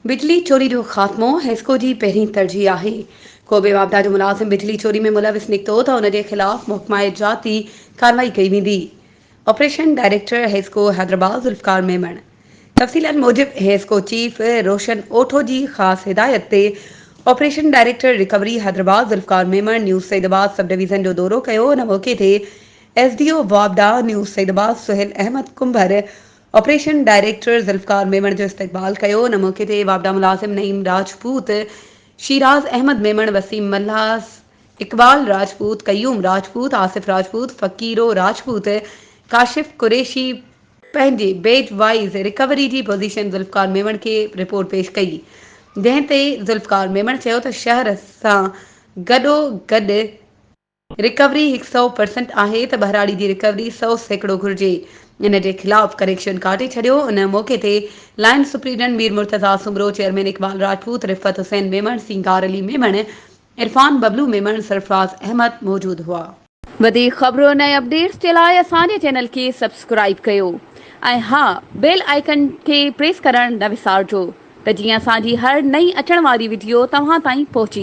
بجلي چوري جو خاتمو حيسڪو جي پهرين ترجيح آهي، ڪو به واپڊا جو ملازم بجلي چوري ۾ ملوث نڪتو ته ان جي خلاف محڪمه جاتي ڪارروائي ڪئي ويندي، آپريشن ڊائريڪٽر حيسڪو حيدرآباد ذوالفقار ميمڻ. تفصيلن موجب حيسڪو چيف روشن اوٺو جي خاص هدايت تي operation director recovery Hyderabad Zulfiqar Memon new Saeedabad sub division جو دورو ڪيو، ان موقعي تي ايس ڊي او واپڊا new Saeedabad Sohail Ahmed Kumbhar operation director Zulfiqar Memon جو استقبال ڪيو. ان موقعي تي واپڊا ملازم نعيم راجپوت، شيراز احمد ميمڻ، وسيم ملاح، اقبال راجپوت، قيوم راجپوت، آصف راجپوت، فقيرو راجپوت، ڪاشف قريشي پنهنجي بيچ وائيز رڪوري جي پوزيشن ذوالفقار ميمڻ کي رپورٽ پيش ڪئي جنهن تي ذوالفقار ميمڻ چيو ته شهر سان گڏو گڏ رڪوري هڪ سئو پرسنٽ آهي ته ٻهراڙي جي رڪوري 100% گهرجي، ان جي خلاف ڪنيڪشن ڪاٽي ڇڏيو، ان موقعي تي line superintendent Mir Murtaza Soomro, chairman Iqbal Rajput, Rifat Hussain Memon, Singar Ali Memon, Irfan Bablu Memon, Sarfraz Ahmed موجود هئا. وڌيڪ خبرن ۽ اپڊيٽس جي لاء اسان جي چينل کي سبسڪرائيب ڪيو ۽ ها بيل آئيڪن کي پريس ڪرڻ نه وسارجو ته جيئن اسان جي هر نئين اچڻ واري وڊيو توهان تائين پهچي.